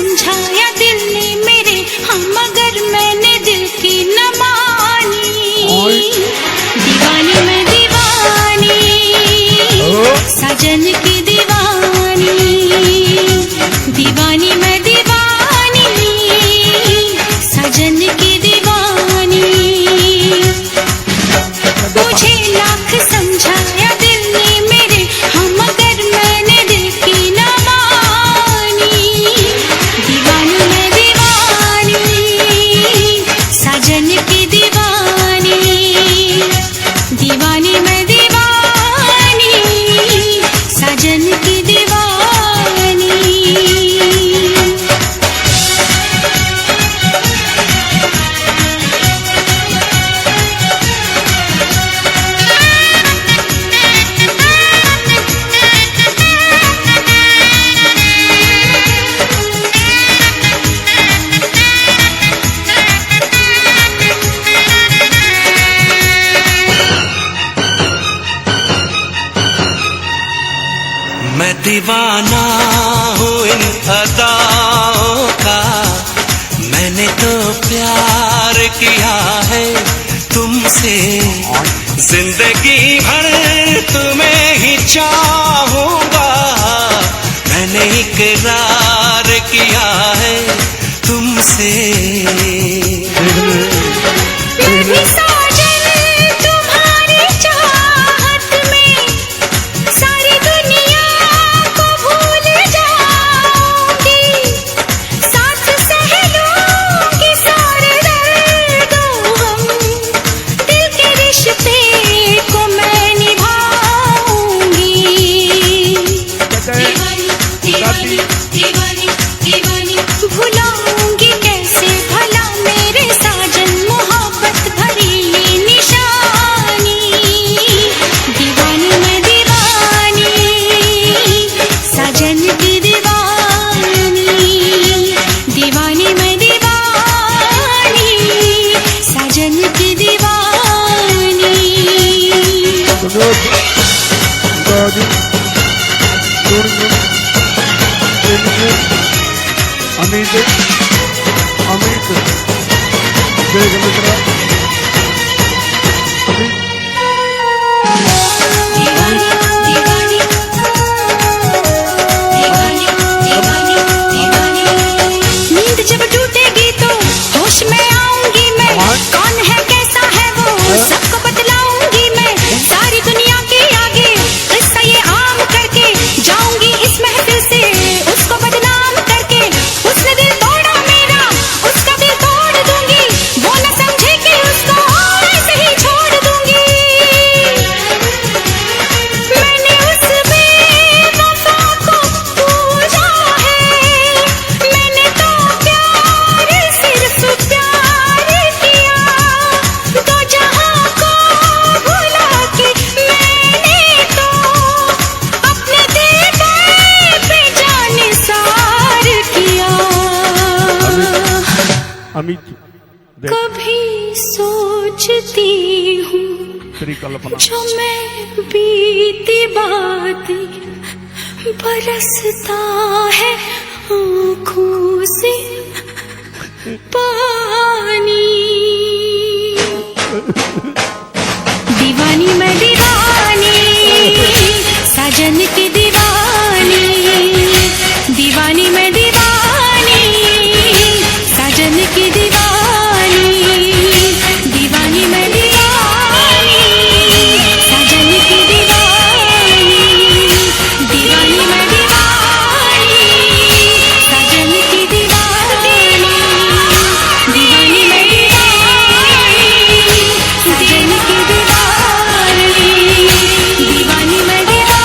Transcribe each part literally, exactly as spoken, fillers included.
समझाया दिल ने मेरे, हाँ, मगर मैंने दिल की न मानी। ओए। दीवानी मैं दीवानी, ओ। साजन की दीवानी। दीवानी मैं दीवानी, साजन की दीवानी। तुझे लाख समझाया दिल ने मेरे, हाँ, मगर मैंने दिल की ना मानी। दीवानी मैं दीवानी, साजन की दीवानी। दीवानी मैं दीवानी, साजन की दीवानी। मैं दीवाना हूँ इन अदाओं का, मैंने तो प्यार किया है तुमसे, जिंदगी भर तुम्हें ही चाहूंगा, मैंने इकरार किया है तुमसे। मैं भी साजन तुम्हारी चाहत में सारी दुनिया को भूल जाऊंगी, साथ सह लूंगी सारे दर्दों हम, दिल के रिश्ते को मैं निभाऊंगी। दीवानी, दीवानी, दीवानी, दीवानी, भुलाऊंगी कैसे भला मेरे साजन मोहब्बत भरी ये निशानी। दीवानी मैं दीवानी, साजन की दीवानी। दीवानी मैं दीवानी, साजन की दीवानी। अमित, अमित, देख मित्रा, अमित। दीवानी, दीवानी, दीवानी, दीवानी, दीवानी। नींद जब टूटेगी तो होश में आऊंगी मैं। हाँ। कौन है, कैसा है वो, हाँ। सबको बतलाऊंगी मैं। सारी दुनिया के आगे किस्सा ये आम करके जाऊंगी इस महफिल से, उसको बदनाम करके उसने दिल तोड़ा मेरा, उसका दिल तोड़ दूंगी, वो न समझे कि उसको ऐसे ही छोड़ दूंगी। मैंने उस बेवफा को पूजा है, मैंने तो प्यार, सिर्फ प्यार किया, दो जहां को भुला के मैंने तो अपने दीवार पे जानिसार किया। अमित, अमित, देख। कभी सोचती हूँ तेरी कल्पना। जो मैं बीती बात बरसता है आँखों से पानी। दीवानी मैं दीवानी, साजन की दीवानी। दीवानी मैं दीवानी, साजन की दीवानी। दीवानी मैं दीवानी, साजन की दीवानी। दीवानी मैं दीवानी, साजन की दीवानी। दीवानी मैं दीवानी, साजन की दीवानी। दीवानी मैं दीवानी,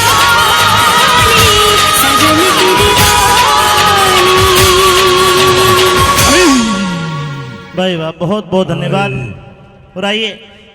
साजन की दीवानी। भाई वाह, बहुत बहुत धन्यवाद। और आइए,